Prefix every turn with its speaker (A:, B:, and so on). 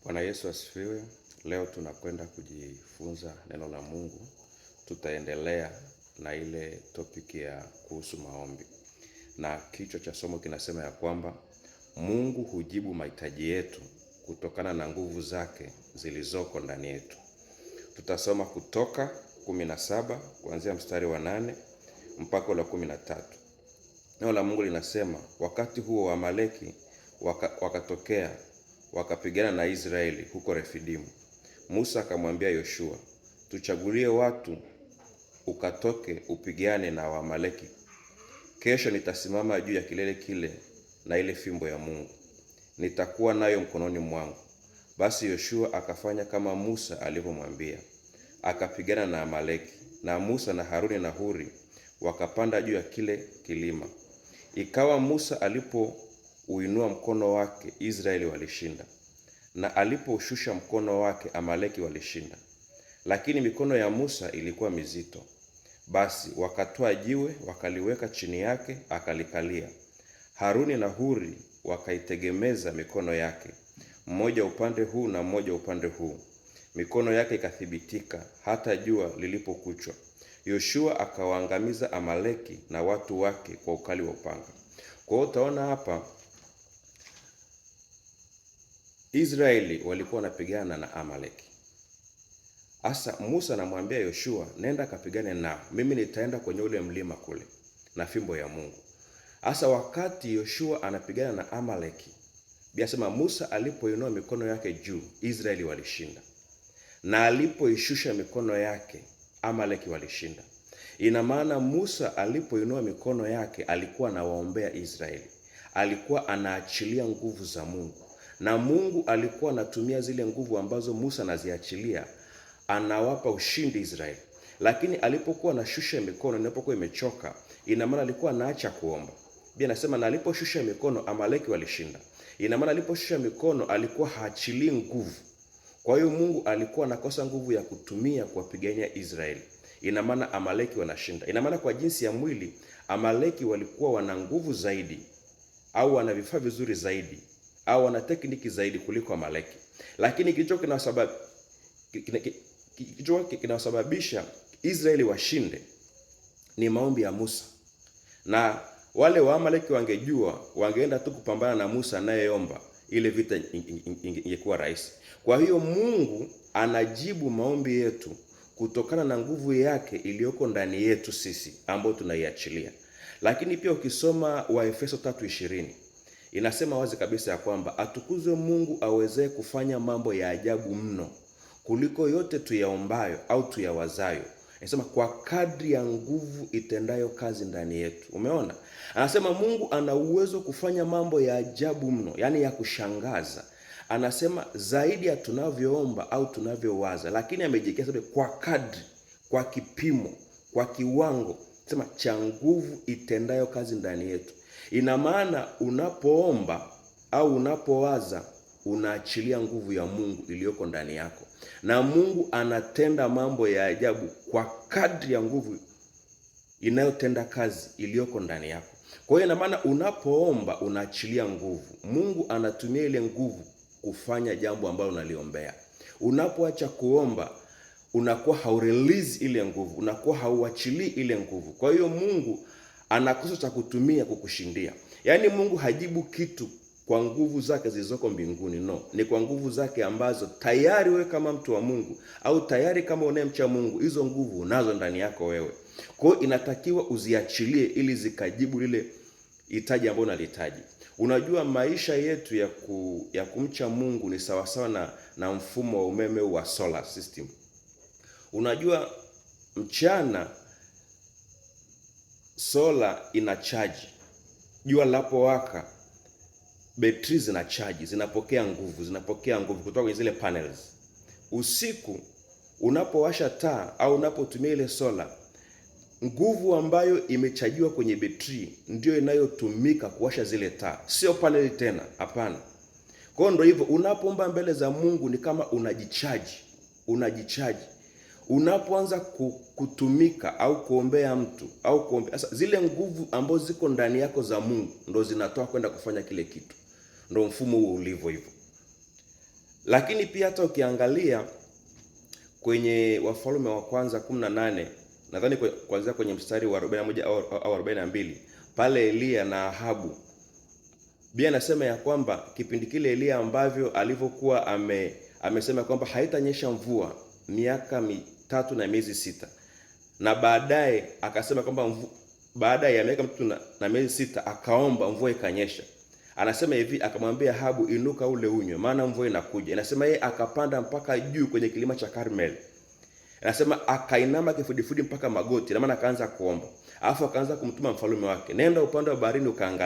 A: Bwana Yesu asifiwe. Leo tunakwenda kujifunza neno la Mungu. Tutaendelea na ile topiki ya kuhusu maombi, na kichwa cha somo kinasema ya kwamba Mungu hujibu mahitaji yetu kutokana na nguvu zake zilizoko ndani yetu. Tutasoma Kutoka 17 kuanzia mstari wa 8 mpaka ule wa 13. Neno la Mungu linasema, wakati huo Waamaleki wakatokea wakapigana na Israeli huko Refidimu. Musa akamwambia Yoshua, tuchagulie watu ukatoke upigane na Waamaleki. Kesho nitasimama juu ya kilele kile na ile fimbo ya Mungu nitakuwa nayo mkononi mwangu. Basi Yoshua akafanya kama Musa alivyomwambia, akapigana na Amaleki. Na Musa na Haruni na Huri wakapanda juu ya kile kilima. Ikawa Musa alipouinua mkono wake, Israeli walishinda, na alipoushusha mkono wake, Amaleki walishinda. Lakini mikono ya Musa ilikuwa mizito. Basi wakatwaa jiwe wakaliweka chini yake, akalikalia. Haruni na Huri wakaitegemeza mikono yake, mmoja upande huu na mmoja upande huu. Mikono yake ikathibitika hata jua lilipokuchwa. Yoshua akawaangamiza Amaleki na watu wake kwa ukali wa upanga. Kwa hiyo utaona hapa Israeli walikuwa wanapigana na Amaleki. Asa Musa anamwambia Yoshua, nenda kapigane nao, mimi nitaenda kwenye ule mlima kule na fimbo ya Mungu. Asa wakati Yoshua anapigana na Amaleki, Biblia inasema Musa alipoinua mikono yake juu, Israeli walishinda, na alipoishusha mikono yake, Amaleki walishinda. Ina maana Musa alipoinua mikono yake alikuwa anawaombea Israeli, alikuwa anaachilia nguvu za Mungu, na Mungu alikuwa anatumia zile nguvu ambazo Musa anaziachilia, anawapa ushindi Israeli. Lakini alipokuwa anashusha mikono, inapokuwa imechoka, ina maana alikuwa anaacha kuomba. Biblia inasema na aliposhusha mikono Amaleki walishinda. Ina maana aliposhusha mikono alikuwa haachilii nguvu. Kwa hiyo Mungu alikuwa anakosa nguvu ya kutumia kuwapigania Israeli. Ina maana Amaleki wanashinda. Ina maana kwa jinsi ya mwili Amaleki walikuwa wana nguvu zaidi au wana vifaa vizuri zaidi au wana tekniki zaidi kuliko Amaleki, lakini kilicho kinasababisha Israeli washinde ni maombi ya Musa. Na wale Waamaleki wangejua, wangeenda tu kupambana na Musa anayeomba, ile vita ingekuwa rahisi. Kwa hiyo Mungu anajibu maombi yetu kutokana na nguvu yake iliyoko ndani yetu sisi ambayo tunaiachilia. Lakini pia ukisoma Waefeso 3:20 inasema wazi kabisa ya kwamba atukuzwe Mungu awezee kufanya mambo ya ajabu mno kuliko yote tuyaombayo au tuyawazayo. Anasema kwa kadri ya nguvu itendayo kazi ndani yetu. Umeona? Anasema Mungu ana uwezo kufanya mambo ya ajabu mno, yaani ya kushangaza. Anasema zaidi ya tunavyoomba au tunavyowaza, lakini amejiwekea sababu kwa kadri, kwa kipimo, kwa kiwango, sema cha nguvu itendayo kazi ndani yetu. Ina maana unapoomba au unapowaza unaachilia nguvu ya Mungu iliyoko ndani yako, na Mungu anatenda mambo ya ajabu kwa kadri ya nguvu inayotenda kazi iliyoko ndani yako. Kwa hiyo ina maana unapoomba unaachilia nguvu, Mungu anatumia ile nguvu kufanya jambo ambalo unaliombea. Unapoacha kuomba unakuwa haurelease ile nguvu, unakuwa hauachilii ile nguvu. Kwa hiyo Mungu anakosa cha kutumia kukushindia. Yaani Mungu hajibu kitu kwa nguvu zake zilizoko mbinguni, no, ni kwa nguvu zake ambazo tayari wewe kama mtu wa Mungu au tayari kama unayemcha Mungu, hizo nguvu unazo ndani yako wewe. Kwa hiyo inatakiwa uziachilie ili zikajibu lile hitaji ambalo unalihitaji. Unajua maisha yetu ya kumcha Mungu ni sawasawa na mfumo wa umeme wa solar system. Unajua mchana sola ina chaji, jua linapowaka betri zina chaji, zinapokea nguvu, zinapokea nguvu kutoka kwenye zile panels. Usiku unapowasha taa au unapotumia ile sola, nguvu ambayo imechajiwa kwenye betri ndio inayotumika kuwasha zile taa, sio paneli tena, hapana. Kwa hiyo ndio hivyo, unapoomba mbele za Mungu ni kama unajichaji, unajichaji unapoanza kutumika au kuombea mtu au kuombea, sasa zile nguvu ambazo ziko ndani yako za Mungu ndo zinatoa kwenda kufanya kile kitu. Ndo mfumo huo ulivyo hivyo. Lakini pia hata ukiangalia kwenye Wafalme wa Kwanza 18 nadhani kuanzia kwenye mstari wa 41 au 42, pale Eliya na Ahabu, Biblia anasema ya kwamba kipindi kile Eliya ambavyo alivyokuwa amesema kwamba haitanyesha mvua miaka 3 na miezi 6, na baadaye akasema kwamba baada ya miaka 3 na miezi 6 akaomba mvua ikanyesha. Anasema hivi, akamwambia Ahabu, inuka ule unywe, maana mvua inakuja. Anasema yeye akapanda mpaka juu kwenye kilima cha Karmel. Anasema akainama kifudifudi mpaka magoti, na maana akaanza kuomba. Alafu akaanza kumtuma mfalme wake, nenda upande wa baharini ukaangalia.